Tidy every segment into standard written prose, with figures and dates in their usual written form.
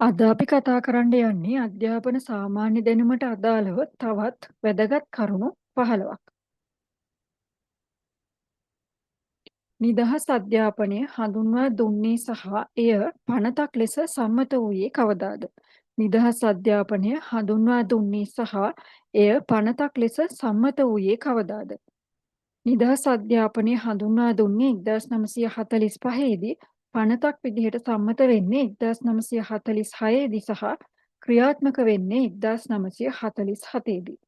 අද අපි කතා කරන්න යන්නේ අධ්‍යාපන සාමාන්‍ය දැනුමට අදාළව තවත් වැදගත් කරුණු 15ක්. නිදහස් අධ්‍යාපනය හඳුන්වා දුන්නේ සහ එය පනතක් ලෙස සම්මත වූයේ කවදාද? නිදහස් අධ්‍යාපනය හඳුන්වා දුන්නේ සහ එය පනතක් ලෙස සම්මත වූයේ කවදාද? නිදහස් අධ්‍යාපනය හඳුන්වා දුන්නේ 1945 දී, පනතක් විදිහට සම්මත වෙන්නේ 1946 දී සහ ක්‍රියාත්මක වෙන්නේ 1947 දී.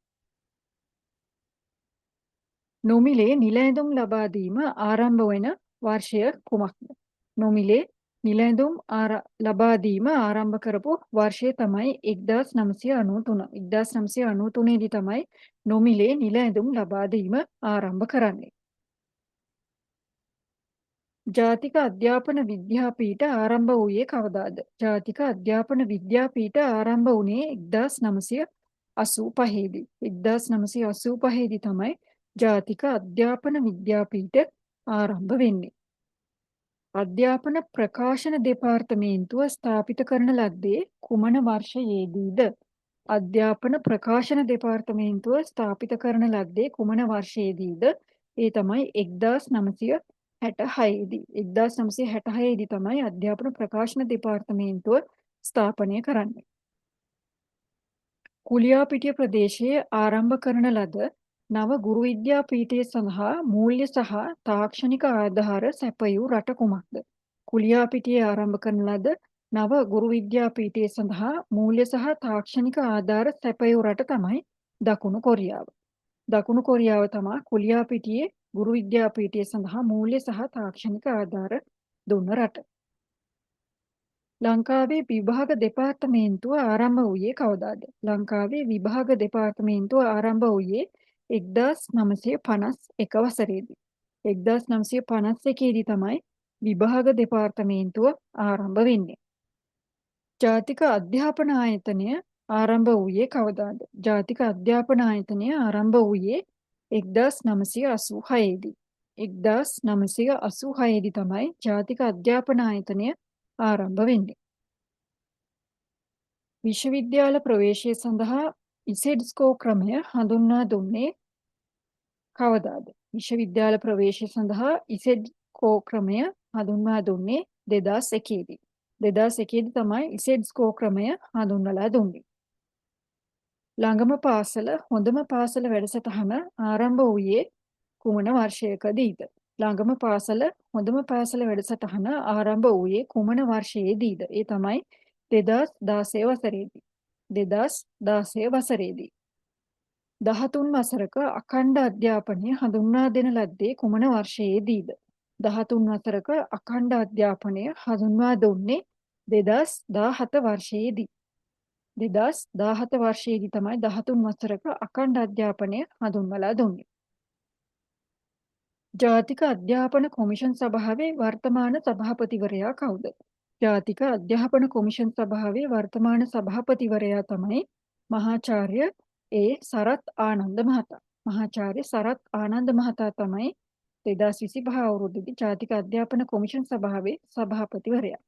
නොමිලේ නිල ඇඳුම් ලබා දීම ආරම්භ වන වර්ෂය කුමක්ද? නොමිලේ නිල ඇඳුම් ලබා දීම ආරම්භ කරපු වර්ෂය තමයි 1993. 1993 දී තමයි නොමිලේ නිල ඇඳුම් ලබා දීම ආරම්භ කරන්නේ. ජාතික අධ්‍යාපන විද්‍යාපීඨ ආරම්භ වූයේ කවදාද? ජාතික අධ්‍යාපන විද්‍යාපීඨ ආරම්භ වුණේ 1985 දී. 1985 දී තමයි ජාතික අධ්‍යාපන විද්‍යාපීඨ ආරම්භ වෙන්නේ. අධ්‍යාපන ප්‍රකාශන දෙපාර්තමේන්තුව ස්ථාපිත කරන ලද්දේ කුමන වර්ෂයේදීද? අධ්‍යාපන ප්‍රකාශන දෙපාර්තමේන්තුව ස්ථාපිත කරන ලද්දේ කුමන වර්ෂයේදීද? ඒ තමයි 1966 දී. 1966 දී තමයි අධ්‍යාපන ප්‍රකාශන දෙපාර්තමේන්තුව ස්ථාපනය කරන්නේ. කුලියාපිටිය ප්‍රදේශයේ ආරම්භ කරන ලද නව ගුරු විද්‍යා පීඨය සඳහා මූල්‍ය සහ තාක්ෂණික ආධාර සැපයූ රට කුමක්ද? කුලියාපිටියේ ආරම්භ කරන ලද නව ගුරු විද්‍යා පීඨය සඳහා මූල්‍ය සහ තාක්ෂණික ආධාර සැපයූ රට තමයි දකුණු කොරියාව. දකුණු කොරියාව තමා කුලියාපිටියේ ගුරු විද්‍යා පීඨය සඳහා මූල්‍ය සහ තාක්ෂණික ආධාර දුන්න රට. ලංකාවේ විභාග දෙපාර්තමේන්තුව ආරම්භ වූයේ කවදාද? ලංකාවේ විභාග දෙපාර්තමේන්තුව ආරම්භ වූයේ 1951 වසරේදී. 1951 දී තමයි විභාග දෙපාර්තමේන්තුව ආරම්භ වෙන්නේ. ජාතික අධ්‍යාපන ආයතනය ආරම්භ වූයේ කවදාද? ජාතික අධ්‍යාපන ආයතනය ආරම්භ වූයේ 1986 දී. 1986 දී තමයි ජාතික අධ්‍යාපන ආයතනය ආරම්භ වෙන්නේ. විශ්වවිද්‍යාල ප්‍රවේශය සඳහා ඉසෙඩ් ස්කෝර් ක්‍රමය හඳුන්වා දුන්නේ කවදාද? විශ්වවිද්‍යාල ප්‍රවේශය සඳහා ඉසෙඩ් ස්කෝර් ක්‍රමය හඳුන්වා දුන්නේ 2001 දී. 2001 දී තමයි ඉසෙඩ් ස්කෝර් ක්‍රමය හඳුන්වලා දුන්නේ. ළඟම පාසල හොඳම පාසල වැඩසටහන ආරම්භ වූයේ කුමන වර්ෂයකදීද? ළඟම පාසල හොඳම පාසල වැඩසටහන ආරම්භ වූයේ කුමන වර්ෂයේදීද? ඒ තමයි 2016 වසරේදී. 2016 වසරේදී. 13 වසරක අඛණ්ඩ අධ්‍යාපනය හඳුන්වා දෙන ලද්දේ කුමන වර්ෂයේදීද? 13 වසරක අඛණ්ඩ අධ්‍යාපනය හඳුන්වා දුන්නේ 2017 වර්ෂයේදී. 2017 වර්ෂයේදී තමයි 13 වසරක අඛණ්ඩ අධ්‍යාපනය හඳුන්වලා දුන්නේ. ජාතික අධ්‍යාපන කොමිෂන් සභාවේ වර්තමාන සභාපතිවරයා කවුද? ජාතික අධ්‍යාපන කොමිෂන් සභාවේ වර්තමාන සභාපතිවරයා තමයි මහාචාර්ය ඒ සරත් ආනන්ද මහතා. මහාචාර්ය සරත් ආනන්ද මහතා තමයි 2025 අවුරුද්දේදී ජාතික අධ්‍යාපන කොමිෂන් සභාවේ සභාපතිවරයා.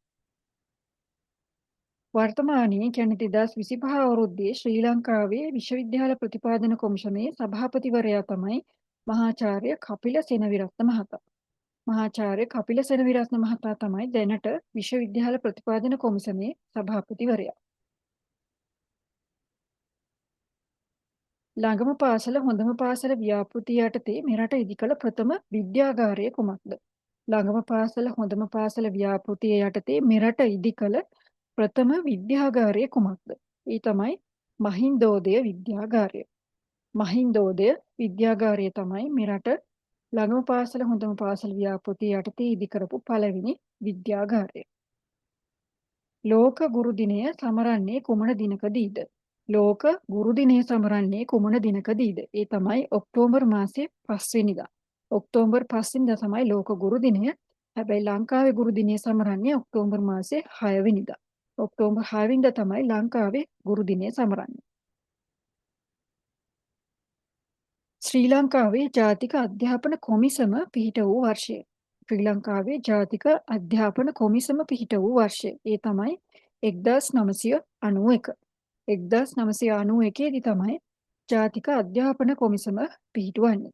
වර්තමානයේ කියන්නේ 2025 අවුරුද්දේ ශ්‍රී ලංකාවේ විශ්වවිද්‍යාල ප්‍රතිපාදන කොමිෂමේ සභාපතිවරයා තමයි මහාචාර්ය කපිල සෙනවිරත්න මහතා. මහාචාර්ය කපිල සෙනවිරත්න මහතා තමයි දැනට විශ්වවිද්‍යාල ප්‍රතිපාදන කොමිසමේ සභාපතිවරයා. ළඟම පාසල හොඳම පාසල ව්‍යාපෘතිය යටතේ මෙරට ඉදිකළ ප්‍රථම විද්‍යාගාරය කුමක්ද? ළඟම පාසල හොඳම පාසල ව්‍යාපෘතිය යටතේ මෙරට ඉදිකළ ප්‍රථම විද්‍යාගාරය කුමක්ද? ඒ තමයි මහින්දෝදය විද්‍යාගාරය. මහින්දෝදය විද්‍යාගාරය තමයි මෙරට ළඟම පාසල හොඳම පාසල ව්‍යාපෘතිය යටතේ ඉදි කරපු පළවෙනි විද්‍යාගාරය. ලෝක ගුරු දිනය සමරන්නේ කුමන දිනකදීද? ලෝක ගුරු දිනය සමරන්නේ කුමන දිනකදීද? ඒ තමයි ඔක්තෝබර් මාසයේ 5 වෙනිදා. ඔක්තෝබර් 5 වෙනිදා තමයි ලෝක ගුරු දිනය. හැබැයි ලංකාවේ ගුරු දිනය සමරන්නේ ඔක්තෝබර් මාසයේ 6 වෙනිදා. ඔක්තෝබර් 6 වෙනිදා තමයි ලංකාවේ ගුරු දිනය සමරන්නේ. ශ්‍රී ලංකාවේ ජාතික අධ්‍යාපන කොමිසම පිහිට වූ වර්ෂය. ශ්‍රී ලංකාවේ ජාතික අධ්‍යාපන කොමිසම පිහිට වූ වර්ෂය. ඒ තමයි 1991. 1991 දී තමයි ජාතික අධ්‍යාපන කොමිසම පිහිටුවන්නේ.